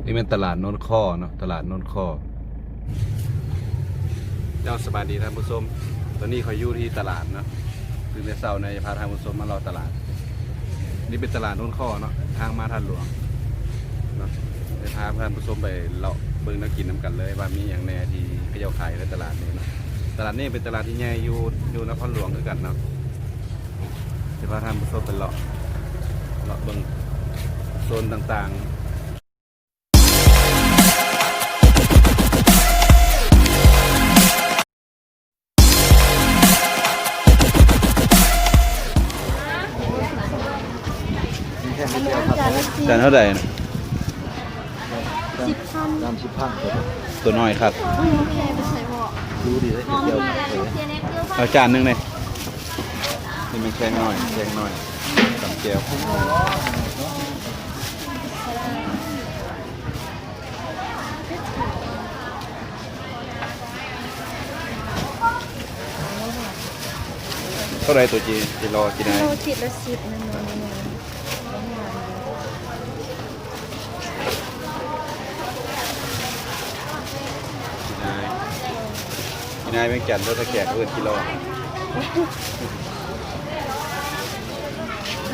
ນີ້ແມ່ນຕະຫຼາດໂນນຄໍເນາະ ຕະຫຼາດໂນນຄໍ. ເຈົ້າ ສະບາຍດີທ່ານຜູ້ຊົມ, ຕອນນີ້ຂ້ອຍຢູ່ທີ່ຕະຫຼາດເນາະ, ຕື່ນແຕ່ເຊົ້ານີ້ຈະພາທ່ານຜູ້ຊົມມາເລາະຕະຫຼາດ. ນີ້ເປັນຕະຫຼາດໂນນຄໍເນາະ, ທາງມາທາດຫຼວງເນາະ, ຈະພາທ່ານຜູ້ຊົມໄປເລາະເບິ່ງແນວກິນນຳກັນເລີຍ ວ່າມີຫຍັງແດ່ທີ່ເຂົາເຈົ້າຂາຍໃນຕະຫຼາດນີ້ເນາະ. ຕະຫຼາດນີ້ເປັນຕະຫຼາດທີ່ໃຫຍ່ຢູ່ ຢູ່ນະຄອນຫຼວງຄືກັນເນາະ. ຈະພາທ່ານຜູ້ຊົມໄປເລາະ ເລາະເບິ່ງໂຊນຕ່າງໆ. ຈານເທົ່າໃດນະ? ສິບພັນ. ຈານສິບພັນ. ໂຕນ້ອຍຄັກ. ອືມ ໂອເຄ ໄປໃສ່ເບາະ. ດູດີເດ້. ເອົາຈານໜຶ່ງເດ້. ນີ້ແມ່ນແຂ້ງນ້ອຍ ແຂ້ງນ້ອຍ ຕຳແຈ່ວ. ເທົ່າໃດໂຕຈີ ຈີໂລຈີນາຍ? ໂລຂີດລະສິບນະ. ຈີນາຍ ຈີນາຍວຽງຈັນ ຖ້າແຂກເອີ້ນຈີໂລ.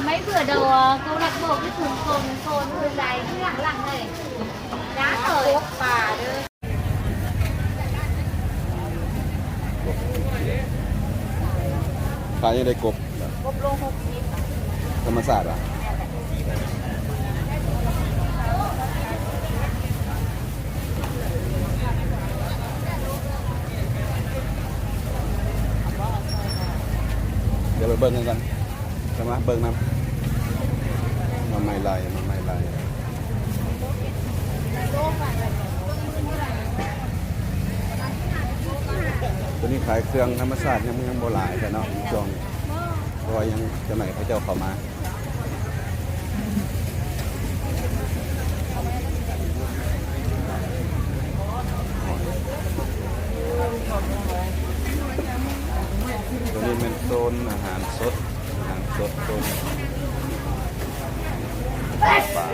ໄມ້ເຜືອດອກ ໂກລັກໂບກທີ່ສູງໂກນ ໂກນຄືໄລທີ່ຫຼັງໆເລີຍ. ນາເອີຍ ກົບປາເດີ. ຂາຍຈັ່ງໃດກົບ? ກົບໂລຫົກສິບ. ທຳມະຊາດຫວາ? ແມ່ນແຫຼະ. ດຽວໄປເບິ່ງນຳກັນ. ເຂົ້າມາເບິ່ງນຳ. ໜໍ່ໄມ້ໄລ່ ໜໍ່ໄມ້ໄລ່. ໂຕນີ້ຂາຍເຄື່ອງທຳມະຊາດ ຍັງ ຍັງບໍ່ຫຼາຍແທ້ເນາະ ຊ່ວງນີ້ ເພາະວ່າຍັງຈະໃຫ້ເຂົາເຈົ້າເຂົ້າມາ. ໂຕນີ້ແມ່ນໂຊນອາຫານສົດ ອາຫານສົດ ໂຊນປາ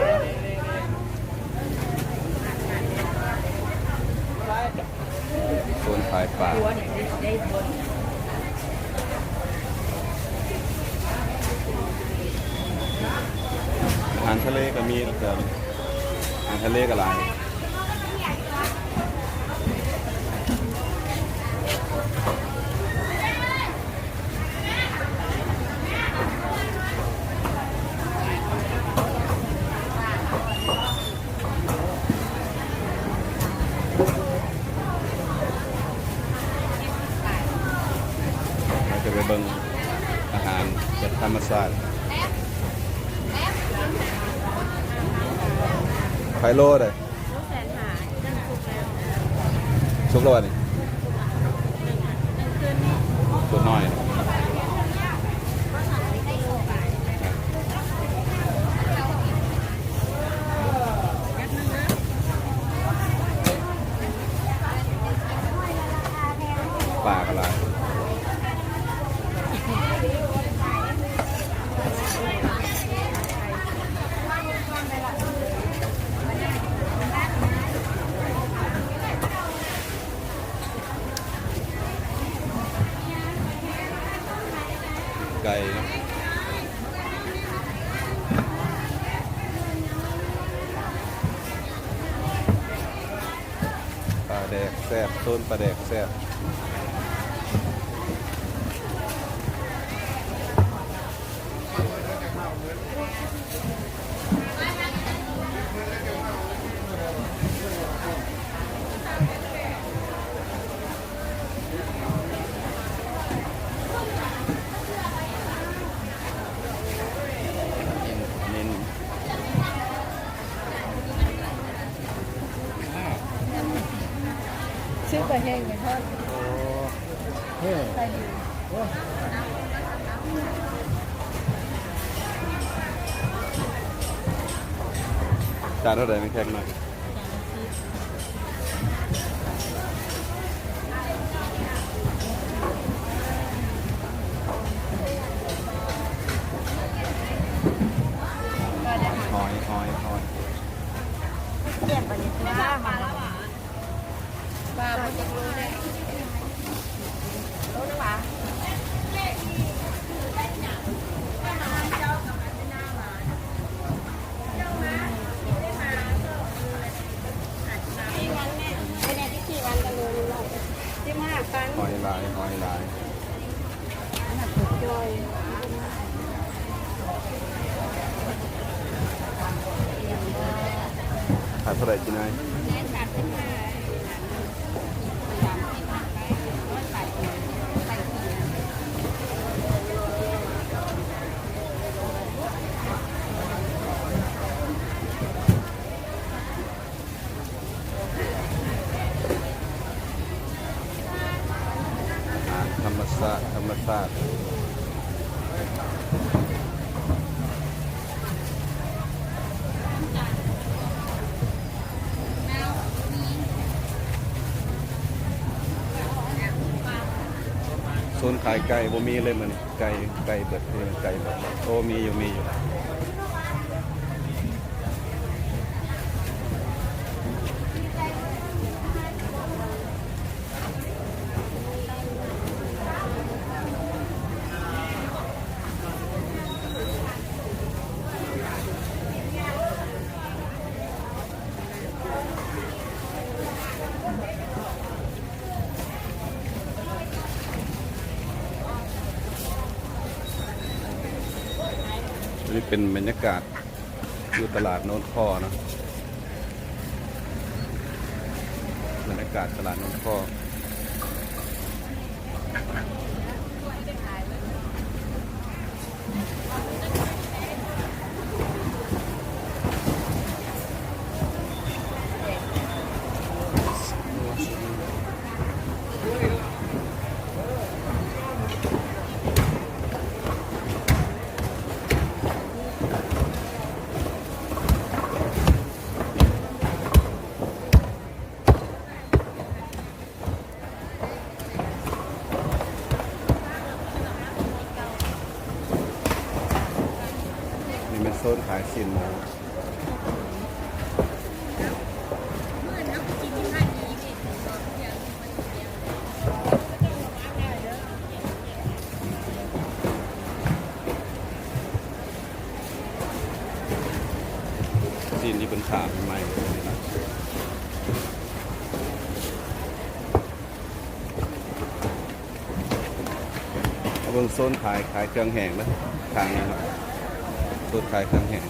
ໂຊນຂາຍປາ. ອາຫານທະເລກໍມີ ອາຫານທະເລກໍຫຼາຍ. ເຮົາຈະໄປເບິ່ງອາຫານແບບທຳມະຊາດ. ຂາຍໂລໃດ? ໂລແສນຫ້າ. ສຸກແລ້ວຫວານີ້? ຕົວນ້ອຍ. ປາກໍຫຼາຍ. ໄກ່ເນາະ. ປາແດກແຊບ ໂຊນປາແດກແຊບ. ຊື້ປາແຫ້ງໄປທອດ. ໂອ້ ເອີ ຂາຍດີ. ຈານເທົ່າໃດແມ່ນແຂກນ້ອຍ? ຫອຍ ຫອຍ ຫອຍ. ແກງ ຂາຍເທົ່າໃດຈີນາຍ? ອາຫານທຳມະຊາດ ທຳມະຊາດ. ໂຊນຂາຍໄກ່ບໍ່ມີເລີຍມື້ນີ້ ໄກ່ ໄກ່ເບິດ ໄກ່ເບິດ. ໂອ້ ມີຢູ່ ມີຢູ່. ອັນນີ້ເປັນບັນຍາກາດ ຢູ່ຕະຫຼາດໂນນຄໍເນາະ ບັນຍາກາດຕະຫຼາດໂນນຄໍ. ນີ້ແມ່ນໂຊນຂາຍຊີ້ນໝູ. ຊີ້ນທີ່ເພິ່ນຂາຍໃໝ່ໆ ເນາະ. ມາເບິ່ງໂຊນຂາຍ ຂາຍເຄື່ອງແຫ້ງເດີ ທາງນີ້ເນາະ ໂຊນຂາຍເຄື່ອງແຫ້ງ.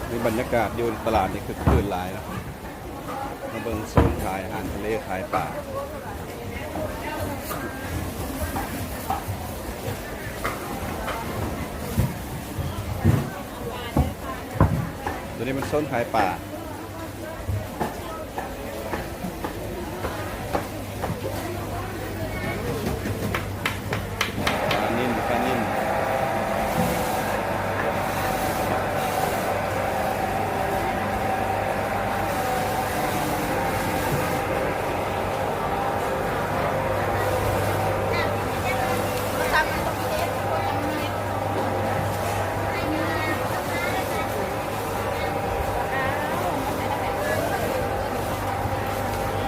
ນີ້ບັນຍາກາດຢູ່ຕະຫຼາດນີ້ຄຶກຄື້ນຫຼາຍເນາະ. ມາເບິ່ງໂຊນຂາຍອາຫານທະເລ ຂາຍປາ. ໂຕນີ້ມັນໂຊນຂາຍປາ. ປານິນ ປານິນ.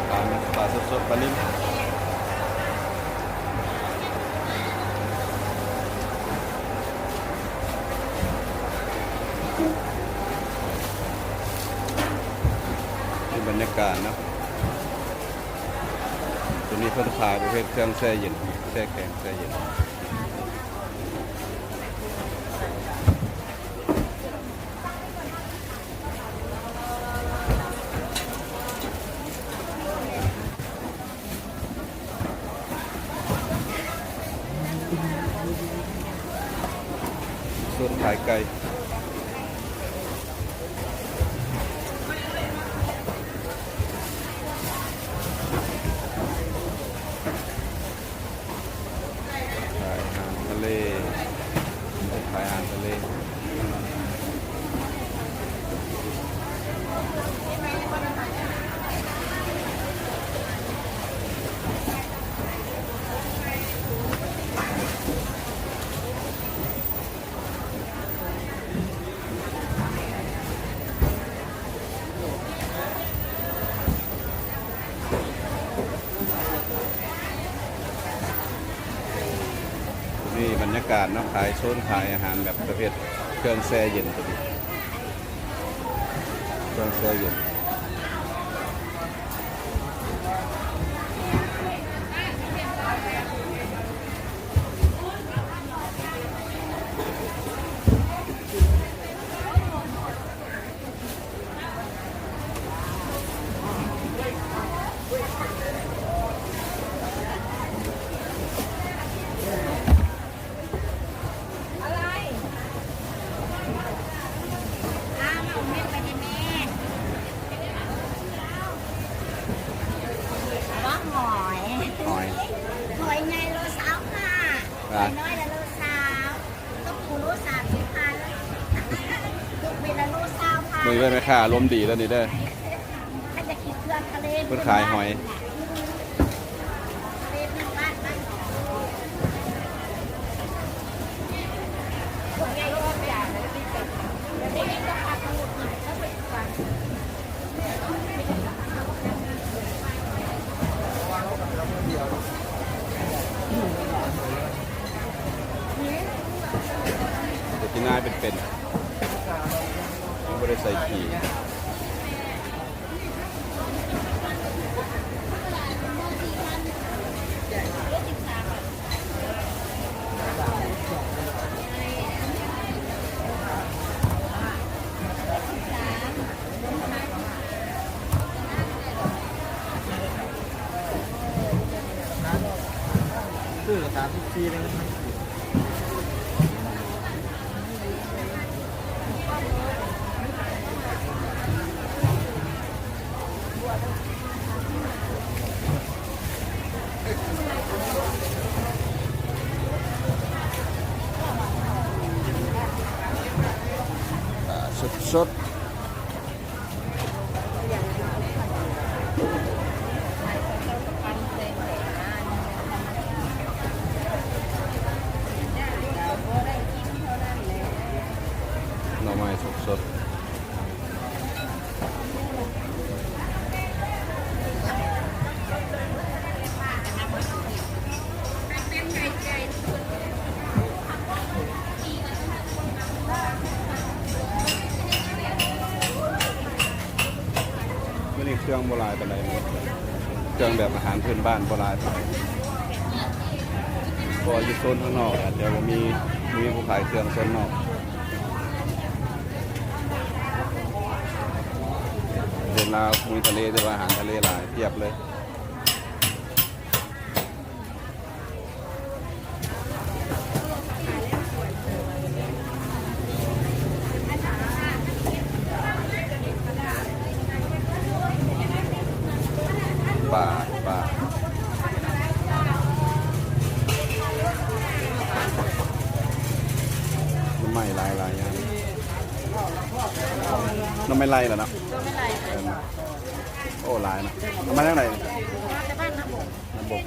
ປາ ປາສົດໆ ປານິນ. ເປັນບັນຍາກາດເນາະ ໂຕນີ້ເພິ່ນຂາຍປະເພດເຄື່ອງແຊ່ເຢັນ ແຊ່ແຂງ ແຊ່ເຢັນ. ສູນຂາຍໄກ່ ຂາຍອາຫານທະເລ ຂາຍອາຫານທະເລ. ໂຕ ນີ້ບັນຍາກາດເນາະ ຂາຍ ໂຊນຂາຍອາຫານແບບປະເພດເຄື່ອງແຊ່ເຢັນຕົວນີ້ ເຄື່ອງແຊ່ເຢັນ. ຫອຍ ຫອຍ ຫອຍໃຫຍ່ໂລຊາວຫ້າ ອ່າ ຫອຍນ້ອຍລະໂລຊາວ. ຕົກໂລສາມສິບພັນ ຕົກເປັນລະໂລຊາວພັນ. ເບິ່ງເດີແມ່ຄ້າອາລົມດີແລ້ວນີ້ເດີ. ຄັນຈະກິນເຄື່ອງທະເລ ເພິ່ນຂາຍຫອຍ ທະເລພື້ນບ້ານ ບ້ານ ເປັນນາຍເປັນໆ ບໍ່ໄດ້ໃສ່ຂີ້. ຊື້ສາມສິບສີ່ ເລີຍ. ອ່າ ສົດໆ. ໜໍ່ໄມ້ສົດໆ. ມື້ນີ້ເຄື່ອງບໍ່ຫຼາຍປານໃດເນາະ ເຄື່ອງແບບອາຫານພື້ນບ້ານບໍ່ຫຼາຍປານໃດ ເພາະວ່າຢູ່ໂຊນທາງນອກອາດຈະບໍ່ມີ ບໍ່ມີຜູ້ຂາຍເຄື່ອງໂຊນນອກ. ເຫັນລາວມີທະເລ ແຕ່ວ່າອາຫານທະເລຫຼາຍ ປຽບເລີຍ. ປາ ປາ ໜໍ່ໄມ້ຫຼາຍໆຢ່າງ ໜໍ່ໄມ້ໄລ່ລະເນາະ ໜໍ່ໄມ້ໄລ່ ເອີ ໂອ້ ຫຼາຍເນາະ ເອົາມາຈາກໃດ? ມາຈາກບ້ານນາບົກ ນາບົກ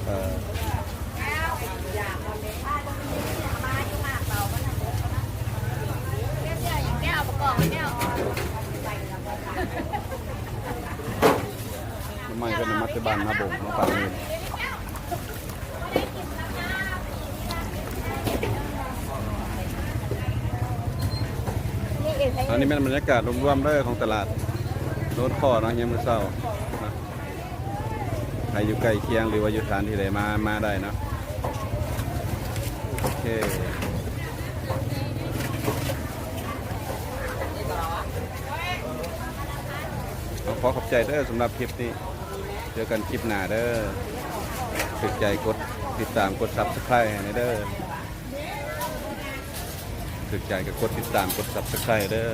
ເອີ ໜໍ່ໄມ້ເພິ່ນເອົາມາແຕ່ບ້ານນາບົກເນາະ ຝັ່ງນີ້. ອັນນີ້ແມ່ນບັນຍາກາດລວມໆເດີຂອງຕະຫຼາດໂນນຄໍ້ເນາະ ຍາມມື້ເຊົ້າເນາະ ໃຜຢູ່ໃກ້ຄຽງ ຫຼືວ່າຢູ່ສະຖານທີ່ໃດ ມາ ມາໄດ້ເນາະ. ໂອເຄ ເອົາ ຂໍຂອບໃຈເດີສຳລັບຄລິບນີ້ ເຈີກັນຄລິບໜ້າເດີ. ຖືກໃຈກົດຕິດຕາມ ກົດ Subscribe ໃຫ້ແດ່ເດີ. ຖືກໃຈກໍກົດຕິດຕາມ ກົດ Subscribe ເດີ.